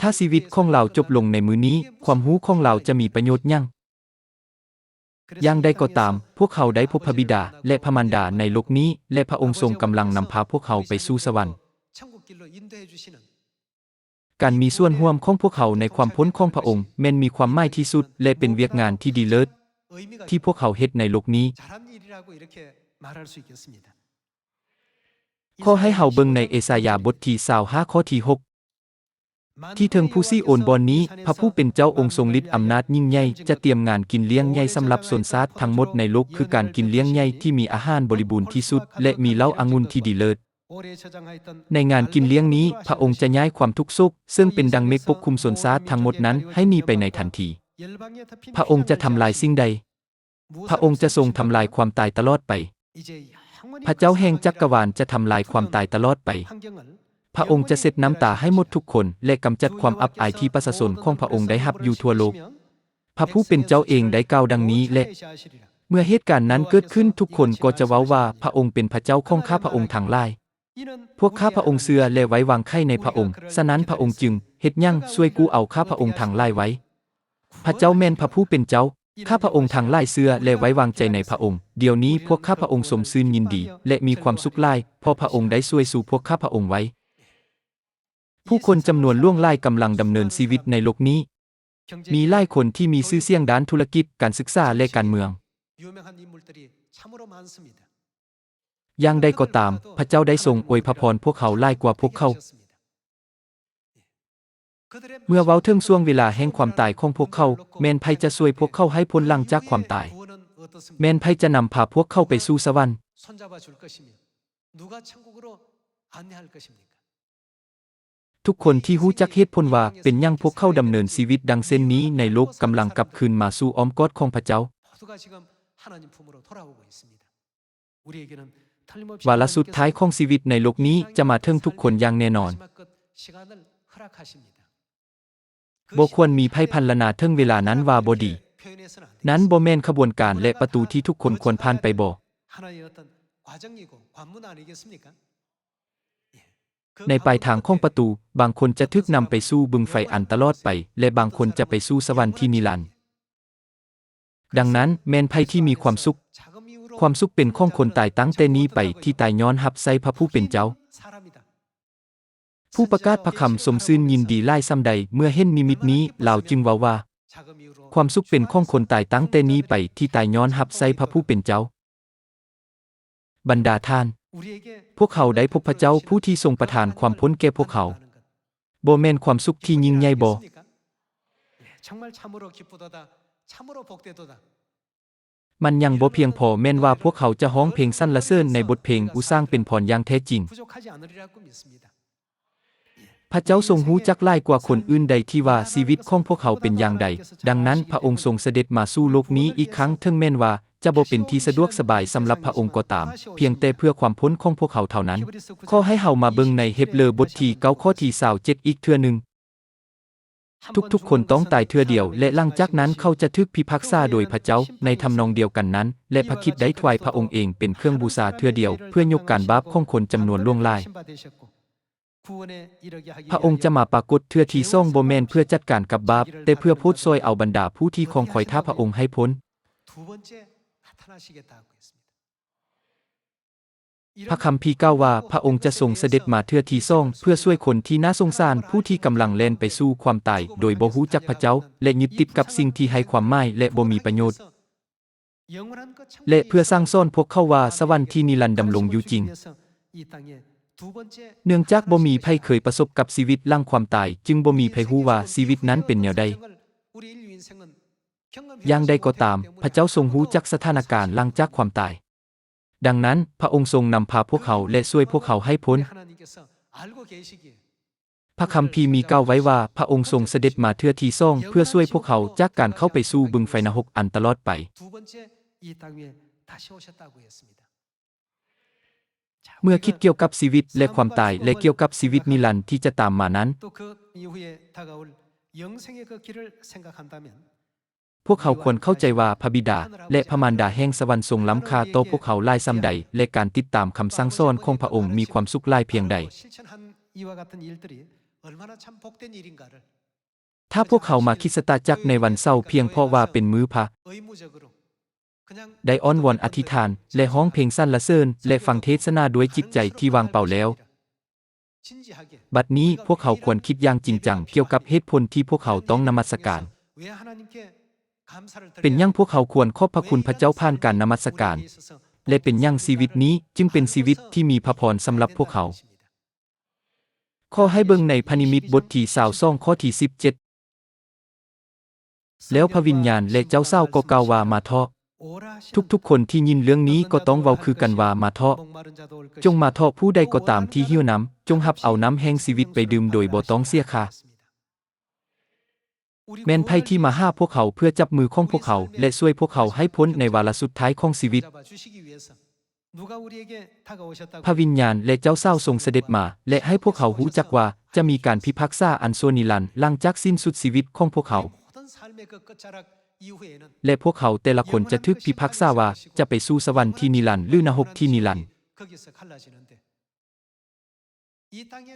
ຖ້າຊີວິດຂອງລາວຈົບລົງໃນມື້ນີ້, ຄວາມຮູ້ຂອງລາວຈະມີປະໂຫຍດຫຍັງ? ຢ່າງໃດກໍຕາມ, ພວກເຮົາໄດ້ພົບພະບິດາ ແລະ ພະມານດາໃນໂລກນີ້, ແລະ ພະອົງຊົງກຳລັງນຳພາພວກເຮົາໄປສູ່ສະຫວັນ. ການມີສ່ວນຮ່ວມຂອງພວກເຮົາໃນຄວາມພົ້ນຂອງພະອົງ ແມ່ນມີຄວາມໝາຍທີ່ສຸດ ແລະ ເປັນວຽກງານທີ່ດີເລີດທີ່ພວກເຮົາເຮັດໃນໂລກນີ້. ຂໍໃຫ້ເຮົາເບິ່ງໃນເອສາຍາບົດທີຊາວຫ້າ ຂໍ້ທີຫົກ. ທີ່ເທິງພູຊີໂອນບ່ອນນີ້, ພະຜູ້ເປັນເຈົ້າອົງຊົງລິດອຳນາດຍິ່ງໃຫຍ່ ຈະຕຽມງານກິນລ້ຽງໃຫຍ່ສຳລັບຊົນຊາດທັງໝົດໃນໂລກ, ຄືການກິນລ້ຽງໃຫຍ່ທີ່ມີອາຫານບໍລິບູນທີ່ສຸດ ແລະ ມີເຫຼົ້າອະງຸ່ນທີ່ດີເລີດ. ໃນງານກິນລ້ຽງນີ້, ພະອົງຈະຍ້າຍຄວາມທຸກໂສກ, ເຊິ່ງເປັນດັ່ງເມັກປົກຄຸມຊົນຊາດທັງໝົດນັ້ນ ໃຫ້ໜີໄປໃນທັນທີ. ພະອົງຈະທຳລາຍສິ່ງໃດ? ພະອົງຈະຊົງທຳລາຍຄວາມຕາຍຕະຫຼອດໄປ. ພະເຈົ້າແຫ່ງຈັກກະວານຈະທຳລາຍຄວາມຕາຍຕະຫຼອດໄປ. ພະອົງຈະເຊັດນ້ຳຕາໃຫ້ໝົດທຸກຄົນ ແລະ ກຳຈັດຄວາມອັບອາຍທີ່ປະຊາຊົນຂອງພະອົງໄດ້ຮັບຢູ່ທົ່ວໂລກ. ພະຜູ້ເປັນເຈົ້າເອງໄດ້ກ່າວດັ່ງນີ້ ແລະ ເມື່ອເຫດການນັ້ນເກີດຂຶ້ນ, ທຸກຄົນກໍຈະເວົ້າວ່າ, ພະອົງເປັນພະເຈົ້າຂອງຂ້າພະອົງທັງຫຼາຍ. ພວກຂ້າພະອົງເຊື່ອ ແລະ ໄວ້ວາງໃຈໃນພະອົງ, ສະນັ້ນພະອົງຈຶ່ງເຮັດຫຍັງ? ຊ່ວຍກູ້ເອົາຂ້າພະອົງທັງຫຼາຍໄວ້. ພະເຈົ້າແມ່ນພະຜູ້ເປັນເຈົ້າ. ຂ້າພະອົງທັງຫຼາຍເຊື່ອ ແລະ ໄວ້ວາງໃຈໃນພະອົງ. ດຽວນີ້ພວກຂ້າພະອົງຊົມຊື່ນຍິນດີ ແລະ ມີຄວາມສຸກຫຼາຍ, ເພາະພະອົງໄດ້ຊ່ວຍຊູພວກຂ້າພະອົງໄວ້. ຜູ້ຄົນຈຳນວນຫຼວງຫຼາຍກຳລັງດຳເນີນຊີວິດໃນໂລກນີ້. ມີຫຼາຍຄົນທີ່ມີຊື່ສຽງດ້ານທຸລະກິດ, ການສຶກສາ ແລະ ການເມືອງ. ຢ່າງໃດກໍຕາມ, ພະເຈົ້າໄດ້ຊົງອວຍພະພອນພວກເຮົາຫຼາຍກວ່າພວກເຂົາ. ເມື່ອເວົ້າເຖິງຊ່ວງເວລາແຫ່ງຄວາມຕາຍຂອງພວກເຂົາ, ແມ່ນໃຜຈະຊ່ວຍພວກເຂົາໃຫ້ພົ້ນຫຼັງຈາກຄວາມຕາຍ? ແມ່ນໃຜຈະນຳພາພວກເຂົາໄປສູ່ສະຫວັນ? ທຸກຄົນທີ່ຮູ້ຈັກເຫດຜົນວ່າເປັນຫຍັງພວກເຂົາດຳເນີນຊີວິດດັ່ງເຊັ່ນນີ້ໃນໂລກກຳລັງກັບຄືນມາສູ່ອ້ອມກອດຂອງພະເຈົ້າ. ວາລະສຸດທ້າຍຂອງຊີວິດໃນໂລກນີ້ຈະມາເຖິງທຸກຄົນຢ່າງແນ່ນອນ. ບໍ່ຄວນມີໃຜພັນລະນາເຖິງເວລານັ້ນວ່າບໍ່ດີ. ນັ້ນບໍ່ແມ່ນຂະບວນການ ແລະ ປະຕູທີ່ທຸກຄົນຄວນຜ່ານໄປບໍ? ໃນປາຍທາງຂອງປະຕູ, ບາງຄົນຈະຖືກນຳໄປສູ່ບຶງໄຟອັນຕະຫຼອດໄປ ແລະ ບາງຄົນຈະໄປສູ່ສະຫວັນທີ່ນິລັນ. ດັ່ງນັ້ນ, ແມ່ນໃຜທີ່ມີຄວາມສຸກ? ຄວາມສຸກເປັນຂອງຄົນຕາຍຕັ້ງແຕ່ນີ້ໄປທີ່ຕາຍຍ້ອນຮັບໃຊ້ພະຜູ້ເປັນເຈົ້າ. ຜູ້ປະກາດພະຄຳຊົມຊື່ນຍິນດີຫຼາຍສ່ຳໃດເມື່ອເຫັນນິມິດນີ້, ລາວຈຶ່ງເວົ້າວ່າ, ຄວາມສຸກເປັນຂອງຄົນຕາຍຕັ້ງແຕ່ນີ້ໄປທີ່ຕາຍຍ້ອນຮັບໃຊ້ພະຜູ້ເປັນເຈົ້າ. ບັນດາທ່ານ, ພວກເຮົາໄດ້ພົບພະເຈົ້າຜູ້ທີ່ຊົງປະທານຄວາມພົ້ນແກ່ພວກເຮົາ. ບໍ່ແມ່ນຄວາມສຸກທີ່ຍິ່ງໃຫຍ່ບໍ? ມັນຍັງບໍ່ພຽງພໍແມ່ນວ່າພວກເຮົາຈະຮ້ອງເພງສັນລະເສີນໃນບົດເພງຜູ້ສ້າງເປັນພອນຢ່າງແທ້ຈິງ. ພະເຈົ້າຊົງຮູ້ຈັກຫຼາຍກວ່າຄົນອື່ນໃດທີ່ວ່າຊີວິດຂອງພວກເຮົາເປັນຢ່າງໃດ. ດັ່ງນັ້ນ, ພະອົງຊົງສະເດັດມາສູ່ໂລກນີ້ອີກຄັ້ງ, ເຖິງແມ່ນວ່າຈະບໍ່ເປັນທີ່ສະດວກສະບາຍສຳລັບພະອົງກໍຕາມ, ພຽງແຕ່ເພື່ອຄວາມພົ້ນຂອງພວກເຮົາເທົ່ານັ້ນ. ຂໍໃຫ້ເຮົາມາເບິ່ງໃນເຮັບເລີບົດທີເກົ້າ ຂໍ້ທີຊາວເຈັດອີກເທື່ອໜຶ່ງ. ທຸກໆຄົນຕ້ອງຕາຍເທື່ອດຽວ ແລະ ຫຼັງຈາກນັ້ນເຂົາຈະຖືກພິພາກສາໂດຍພະເຈົ້າ. ໃນທຳນອງດຽວກັນນັ້ນ, ແລະ ພະຄຣິດໄດ້ຖວາຍພະອົງເອງເປັນເຄື່ອງບູຊາເທື່ອດຽວ ເພື່ອຍົກການບາບຂອງຄົນຈຳນວນຫຼວງຫຼາຍ. ພະອົງຈະມາປາກົດເທື່ອທີສອງ ບໍ່ແມ່ນເພື່ອຈັດການກັບບາບ, ແຕ່ເພື່ອໂຜດຊ່ອຍເອົາບັນດາຜູ້ທີ່ຄອງຄອຍຖ້າພະອົງໃຫ້ພົ້ນ. ພະຄຳພີກ່າວວ່າ ພະອົງຈະຊົງສະເດັດມາເທື່ອທີສອງ ເພື່ອຊ່ວຍຄົນທີ່ໜ້າສົງສານ ຜູ້ທີ່ກຳລັງແລ່ນໄປສູ່ຄວາມຕາຍ ໂດຍບໍ່ຮູ້ຈັກພະເຈົ້າ ແລະ ຍຶດຕິດກັບສິ່ງທີ່ໄຮ້ຄວາມໝາຍ ແລະ ບໍ່ມີປະໂຫຍດ ແລະ ເພື່ອສັ່ງສອນພວກເຂົາວ່າສະຫວັນທີ່ນິລັນດຳລົງຢູ່ຈິງ. ເນື່ອງຈາກບໍ່ມີໃຜເຄີຍປະສົບກັບຊີວິດຫຼັງຄວາມຕາຍ, ຈຶ່ງບໍ່ມີໃຜຮູ້ວ່າຊີວິດນັ້ນເປັນແນວໃດ. ຢ່າງໃດກໍຕາມ, ພະເຈົ້າຊົງຮູ້ຈັກສະຖານະການຫຼັງຈາກຄວາມຕາຍ. ດັ່ງນັ້ນ, ພະອົງຊົງນຳພາພວກເຮົາ ແລະ ຊ່ວຍພວກເຮົາໃຫ້ພົ້ນ. ພະຄຳພີມີກ່າວໄວ້ວ່າ ພະອົງຊົງສະເດັດມາເທື່ອທີສອງ ເພື່ອຊ່ວຍພວກເຮົາຈາກການເຂົ້າໄປສູ່ບຶງໄຟນະຮົກອັນຕະຫຼອດໄປ. ເມື່ອຄິດກ່ຽວກັບຊີວິດ ແລະ ຄວາມຕາຍ ແລະ ກ່ຽວກັບຊີວິດນິລັນທີ່ຈະຕາມມານັ້ນ, ພວກເຮົາຄວນເຂົ້າໃຈວ່າພະບິດາ ແລະ ພະມານດາແຫ່ງສະຫວັນຊົງລ້ຳຄ່າຕໍ່ພວກເຮົາຫຼາຍສ່ຳໃດ ແລະ ການຕິດຕາມຄຳສັ່ງສອນຂອງພະອົງມີຄວາມສຸກຫຼາຍພຽງໃດ. ຖ້າພວກເຮົາມາຄຣິສຕະຈັກໃນວັນເສົາພຽງເພາະວ່າເປັນມື້ພະ, ໄດ້ອ້ອນວອນອະທິຖານ ແລະ ຮ້ອງເພງສັນລະເສີນ ແລະ ຟັງເທດສະໜາດ້ວຍຈິດໃຈທີ່ວ່າງເປົ່າແລ້ວ. ບັດນີ້ພວກເຮົາຄວນຄິດຢ່າງຈິງຈັງກ່ຽວກັບເຫດຜົນທີ່ພວກເຮົາຕ້ອງນະມັດສະການ. ເປັນຫຍັງພວກເຮົາຄວນຂອບພະຄຸນພະເຈົ້າຜ່ານການນະມັດສະການ? ແລະ ເປັນຫຍັງຊີວິດນີ້ຈຶ່ງເປັນຊີວິດທີ່ມີພະພອນສຳລັບພວກເຮົາ? ຂໍໃຫ້ເບິ່ງໃນພະນິມິດບົດທີຊາວສອງ ຂໍ້ທີສິບເຈັດ. ແລ້ວພະວິນຍານ ແລະ ເຈົ້າສາວກໍກ່າວວ່າ, ມາເທາະ. ທຸກໆຄົນທີ່ຍິນເລື່ອງນີ້ກໍຕ້ອງເວົ້າຄືກັນວ່າ, ມາເທາະ. ຈົ່ງມາເທາະ, ຜູ້ໃດກໍຕາມທີ່ຫິວນ້ຳ, ຈົ່ງຮັບເອົານ້ຳແຫ່ງຊີວິດໄປດື່ມໂດຍບໍ່ຕ້ອງເສຍຄ່າ. ແມ່ນໃຜທີ່ມາຫາພວກເຮົາເພື່ອຈັບມືຂອງພວກເຮົາ ແລະ ຊ່ວຍພວກເຮົາໃຫ້ພົ້ນໃນວາລະສຸດທ້າຍຂອງຊີວິດ? ພະວິນຍານ ແລະ ເຈົ້າສາວຊົງສະເດັດມາ ແລະ ໃຫ້ພວກເຮົາຮູ້ຈັກວ່າຈະມີການພິພາກສາອັນຊົ່ວນິລັນຫຼັງຈາກສິ້ນສຸດຊີວິດຂອງພວກເຮົາ. ແລະ ພວກເຮົາແຕ່ລະຄົນຈະຖືກພິພາກສາວ່າຈະໄປສູ່ສະຫວັນທີ່ນິລັນ ຫຼື ນະຮົກທີ່ນິລັນ.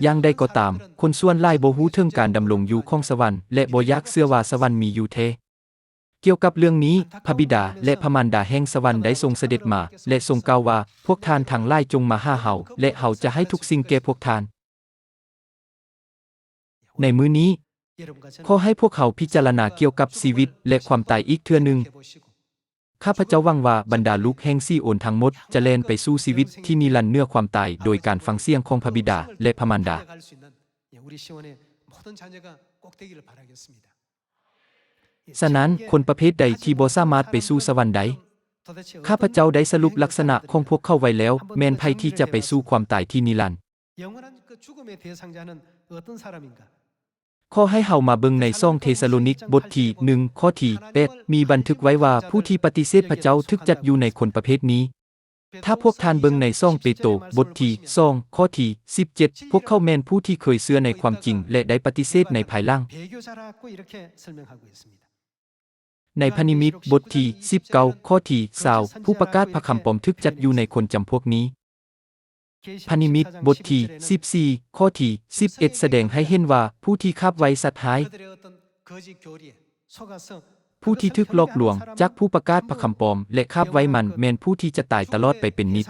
ຢ່າງໃດກໍຕາມ, ຄົນສ່ວນຫຼາຍບໍ່ຮູ້ເຖິງການດຳລົງຢູ່ຂອງສະຫວັນ ແລະ ບໍ່ຢາກເຊື່ອວ່າສະຫວັນມີຢູ່ແທ້. ກ່ຽວກັບເລື່ອງນີ້, ພະບິດາ ແລະ ພະມານດາແຫ່ງສະຫວັນໄດ້ຊົງສະເດັດມາ ແລະ ຊົງກ່າວວ່າ, ພວກທ່ານທັງຫຼາຍຈົ່ງມາຫາເຮົາ ແລະ ເຮົາຈະໃຫ້ທຸກສິ່ງແກ່ພວກທ່ານ. ໃນມື້ນີ້, ຂໍໃຫ້ພວກເຮົາພິຈາລະນາກ່ຽວກັບຊີວິດ ແລະ ຄວາມຕາຍອີກເທື່ອໜຶ່ງ. ຂ້າພະເຈົ້າຫວັງວ່າບັນດາລູກແຫ່ງຊີໂອນທັງໝົດຈະແລ່ນໄປສູ່ຊີວິດທີ່ນິລັນເໜືອຄວາມຕາຍ ໂດຍການຟັງສຽງຂອງພະບິດາ ແລະ ພະມານດາ. ສະນັ້ນ, ຄົນປະເພດໃດທີ່ບໍ່ສາມາດໄປສູ່ສະຫວັນໄດ້? ຂ້າພະເຈົ້າໄດ້ສະຫຼຸບລັກສະນະຂອງພວກເຂົາໄວ້ແລ້ວ, ແມ່ນໃຜທີ່ຈະໄປສູ່ຄວາມຕາຍທີ່ນິລັນ? ຂໍໃຫ້ເຮົາມາເບິ່ງໃນສອງເທສະໂລນິກ ບົດທີໜຶ່ງ ຂໍ້ທີແປດ ມີບັນທຶກໄວ້ວ່າ ຜູ້ທີ່ປະຕິເສດພະເຈົ້າຖືກຈັດຢູ່ໃນຄົນປະເພດນີ້. ຖ້າພວກທ່ານເບິ່ງໃນສອງເປໂຕ ບົດທີສອງ ຂໍ້ທີສິບເຈັດ ພວກເຂົາແມ່ນຜູ້ທີ່ເຄີຍເຊື່ອໃນຄວາມຈິງ ແລະ ໄດ້ປະຕິເສດໃນພາຍຫຼັງ. ໃນພະນິມິດບົດທີສິບເກົ້າ ຂໍ້ທີຊາວ ຜູ້ປະກາດພະຄຳປອມຖືກຈັດຢູ່ໃນຄົນຈຳພວກນີ້. ພະນິມິດບົດທີສິບສີ່ ຂໍ້ທີສິບເອັດ ສະແດງໃຫ້ເຫັນວ່າ ຜູ້ທີ່ຄາບໄວ້ສັດຮ້າຍ, ຜູ້ທີ່ຖືກຫຼອກລວງຈາກຜູ້ປະກາດພະຄຳປອມ ແລະ ຄາບໄວ້ມັນ ແມ່ນຜູ້ທີ່ຈະຕາຍຕະຫຼອດໄປເປັນນິດ.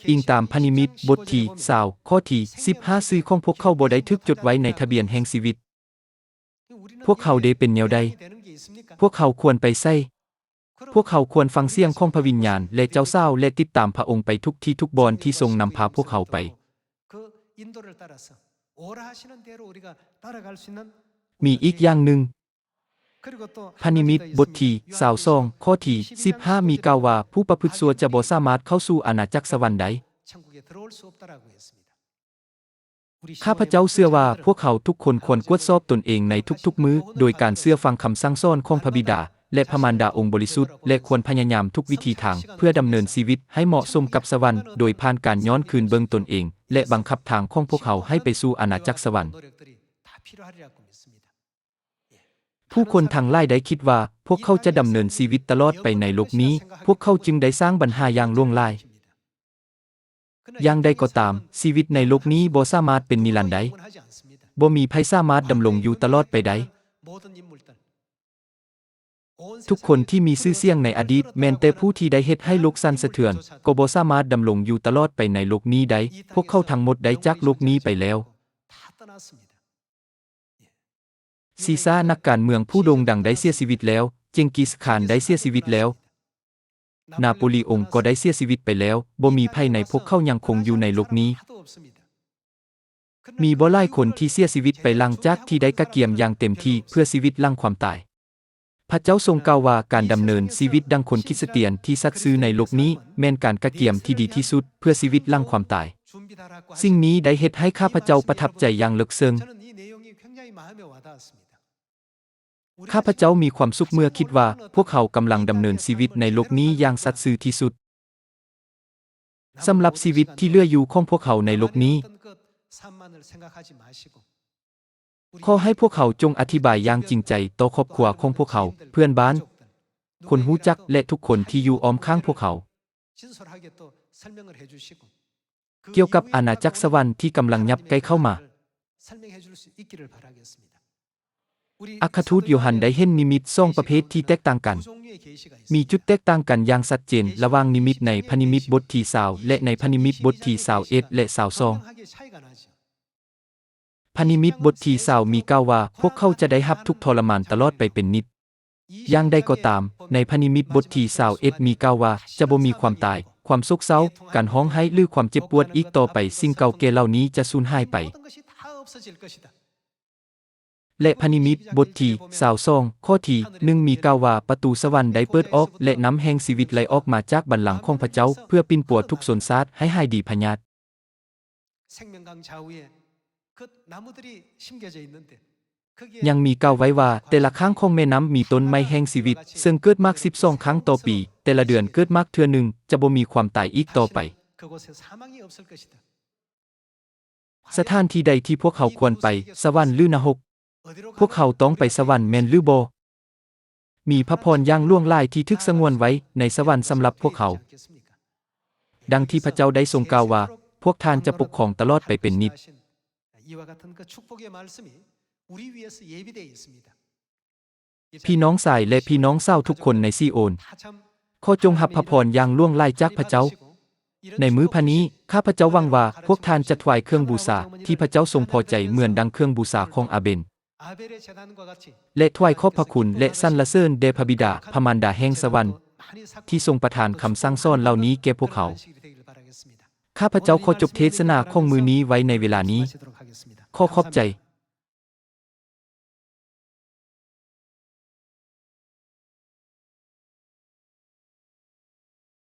ອີງຕາມພະນິມິດບົດທີຊາວ ຂໍ້ທີສິບຫ້າ ຊື່ຂອງພວກເຂົາບໍ່ໄດ້ຖືກຈົດໄວ້ໃນທະບຽນແຫ່ງຊີວິດ. ພວກເຮົາເດເປັນແນວໃດ? ພວກເຮົາຄວນໄປໃສ? ພວກເຮົາຄວນຟັງສຽງຂອງພະວິນຍານ ແລະ ເຈົ້າສາວ ແລະ ຕິດຕາມພະອົງໄປທຸກທີ່ທຸກບ່ອນທີ່ຊົງນຳພາພວກເຮົາໄປ. ມີອີກຢ່າງໜຶ່ງ. ພະນິມິດບົດທີຊາວສອງ ຂໍ້ທີສິບຫ້າ ມີກ່າວວ່າ ຜູ້ປະພຶດຊົ່ວຈະບໍ່ສາມາດເຂົ້າສູ່ອານາຈັກສະຫວັນໄດ້. ຂ້າພະເຈົ້າເຊື່ອວ່າພວກເຮົາທຸກຄົນຄວນກວດສອບຕົນເອງໃນທຸກໆມື້ ໂດຍການເຊື່ອຟັງຄຳສັ່ງສອນຂອງພະບິດາ ແລະ ພະມານດາອົງບໍລິສຸດ ແລະ ຄວນພະຍາຍາມທຸກວິທີທາງ ເພື່ອດຳເນີນຊີວິດໃຫ້ເໝາະສົມກັບສະຫວັນ ໂດຍຜ່ານການຍ້ອນຄືນເບິ່ງຕົນເອງ ແລະ ບັງຄັບທາງຂອງພວກເຮົາໃຫ້ໄປສູ່ອານາຈັກສະຫວັນ. ຜູ້ຄົນທັງຫຼາຍໄດ້ຄິດວ່າພວກເຂົາຈະດຳເນີນຊີວິດຕະຫຼອດໄປໃນໂລກນີ້, ພວກເຂົາຈຶ່ງໄດ້ສ້າງບັນຫາຢ່າງຫຼວງຫຼາຍ. ຢ່າງໃດກໍຕາມ, ຊີວິດໃນໂລກນີ້ບໍ່ສາມາດເປັນນິລັນໄດ້. ບໍ່ມີໃຜສາມາດດຳລົງຢູ່ຕະຫຼອດໄປໄດ້. ທຸກຄົນທີ່ມີຊື່ສຽງໃນອະດີດ ແມ່ນແຕ່ຜູ້ທີ່ໄດ້ເຮັດໃຫ້ໂລກສັ່ນສະເທືອນ ກໍບໍ່ສາມາດດຳລົງຢູ່ຕະຫຼອດໄປໃນໂລກນີ້ໄດ້. ພວກເຂົາທັງໝົດໄດ້ຈາກໂລກນີ້ໄປແລ້ວ. ຊີຊາ ນັກການເມືອງຜູ້ໂດ່ງດັງໄດ້ເສຍຊີວິດແລ້ວ. ເຈັງກິສຄານໄດ້ເສຍຊີວິດແລ້ວ. ນາໂປລີອົງກໍໄດ້ເສຍຊີວິດໄປແລ້ວ. ບໍ່ມີໃຜໃນພວກເຂົາຍັງຄົງຢູ່ໃນໂລກນີ້. ມີບໍ່ຫຼາຍຄົນທີ່ເສຍຊີວິດໄປຫຼັງຈາກທີ່ໄດ້ກະກຽມຢ່າງເຕັມທີ່ເພື່ອຊີວິດຫຼັງຄວາມຕາຍ. ພະເຈົ້າຊົງກ່າວວ່າ ການດຳເນີນຊີວິດດັ່ງຄົນຄຣິສຕຽນທີ່ສັດຊື່ໃນໂລກນີ້ ແມ່ນການກະກຽມທີ່ດີທີ່ສຸດເພື່ອຊີວິດຫຼັງຄວາມຕາຍ. ສິ່ງນີ້ໄດ້ເຮັດໃຫ້ຂ້າພະເຈົ້າປະທັບໃຈຢ່າງເລິກເຊິ່ງ. ຂ້າພະເຈົ້າມີຄວາມສຸກເມື່ອຄິດວ່າ ພວກເຮົາກຳລັງດຳເນີນຊີວິດໃນໂລກນີ້ຢ່າງສັດຊື່ທີ່ສຸດ. ສຳລັບຊີວິດທີ່ເຫຼືອຢູ່ຂອງພວກເຮົາໃນໂລກນີ້, ຂໍໃຫ້ພວກເຮົາຈົ່ງອະທິບາຍຢ່າງຈິງໃຈຕໍ່ຄອບຄົວຂອງພວກເຮົາ, ເພື່ອນບ້ານ, ຄົນຮູ້ຈັກ ແລະ ທຸກຄົນທີ່ຢູ່ອ້ອມຂ້າງພວກເຮົາ ກ່ຽວກັບອານາຈັກສະຫວັນທີ່ກຳລັງຫຍັບໃກ້ເຂົ້າມາ. ອັກຄະທູດໂຢຮັນໄດ້ເຫັນນິມິດສອງປະເພດທີ່ແຕກຕ່າງກັນ. ມີຈຸດແຕກຕ່າງກັນຢ່າງຊັດເຈນລະຫວ່າງນິມິດໃນພະນິມິດບົດທີຊາວ ແລະ ໃນພະນິມິດບົດທີຊາວເອັດ ແລະ ຊາວສອງ. ພະນິມິດບົດທີຊາວມີກ່າວວ່າ ພວກເຂົາຈະໄດ້ຮັບທຸກທໍລະມານຕະຫຼອດໄປເປັນນິດ. ຢ່າງໃດກໍຕາມ, ໃນພະນິມິດບົດທີຊາວເອັດມີກ່າວວ່າ ຈະບໍ່ມີຄວາມຕາຍ, ຄວາມໂສກເສົ້າ, ການຮ້ອງໄຫ້ ຫຼື ຄວາມເຈັບປວດອີກຕໍ່ໄປ, ສິ່ງເກົ່າແກ່ເຫຼົ່ານີ້ຈະສູນຫາຍໄປ. ແລະ ພະນິມິດບົດທີຊາວສອງ ຂໍ້ທີໜຶ່ງມີກ່າວວ່າ ປະຕູສະຫວັນໄດ້ເປີດອອກ ແລະ ນ້ຳແຫ່ງຊີວິດໄຫຼອອກມາຈາກບັນລັງຂອງພະເຈົ້າ ເພື່ອປິ່ນປົວທຸກຊົນຊາດໃຫ້ຫາຍດີພະຍາດ. ຍັງມີກ່າວໄວ້ວ່າ ແຕ່ລະຂ້າງຂອງແມ່ນ້ຳມີຕົ້ນໄມ້ແຫ່ງຊີວິດ ເຊິ່ງເກີດໝາກສິບສອງຄັ້ງຕໍ່ປີ, ແຕ່ລະເດືອນເກີດໝາກເທື່ອໜຶ່ງ, ຈະບໍ່ມີຄວາມຕາຍອີກຕໍ່ໄປ. ສະຖານທີ່ໃດທີ່ພວກເຮົາຄວນໄປ, ສະຫວັນ ຫຼື ນະຮົກ? ພວກເຮົາຕ້ອງໄປສະຫວັນແມ່ນຫຼືບໍ່? ມີພະພອນຢ່າງຫຼວງຫຼາຍທີ່ຖືກສະຫງວນໄວ້ໃນສະຫວັນສຳລັບພວກເຮົາ. ດັ່ງທີ່ພະເຈົ້າໄດ້ຊົງກ່າວວ່າ, ພວກທ່ານຈະປົກຄອງຕະຫຼອດໄປເປັນນິດ. ພີ່ນ້ອງຊາຍ ແລະ ພີ່ນ້ອງສາວທຸກຄົນໃນຊີໂອນ, ຂໍຈົ່ງຮັບພະພອນຢ່າງຫຼວງຫຼາຍຈາກພະເຈົ້າ. ໃນມື້ພະນີ້, ຂ້າພະເຈົ້າຫວັງວ່າພວກທ່ານຈະຖວາຍເຄື່ອງບູຊາທີ່ພະເຈົ້າຊົງພໍໃຈເໝືອນດັ່ງເຄື່ອງບູຊາຂອງອາເບນ, ແລະ ຖວາຍຂອບພະຄຸນ ແລະ ສັນລະເສີນແດ່ພະບິດາ, ພະມານດາແຫ່ງສະຫວັນ ທີ່ຊົງປະທານຄຳສັ່ງສອນເຫຼົ່ານີ້ແກ່ພວກເຮົາ. ຂ້າພະເຈົ້າຂໍຈົບເທດສະໜາຂອງມື້ນີ້ໄວ້ໃນເວລານີ້. ຂໍຂອບໃຈ.